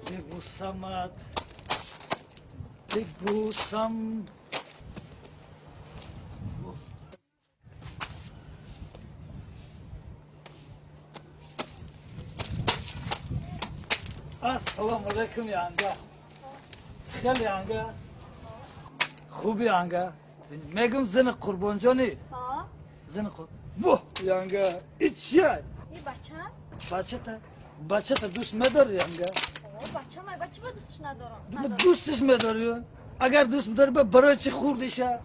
ببوسمت ببوسم. Ассалому алайкум, янга. Хеле янга. Хуби янга. Мегум зани Қурбонҷони? Зани Қур. Во, янга. И чия? И бача? Бачата. Бачата дӯст медори янга? Бача май, бача ба дӯстш надорам. Дӯстш медори? Агар дӯст медори, ба барои чӣ хурдиша?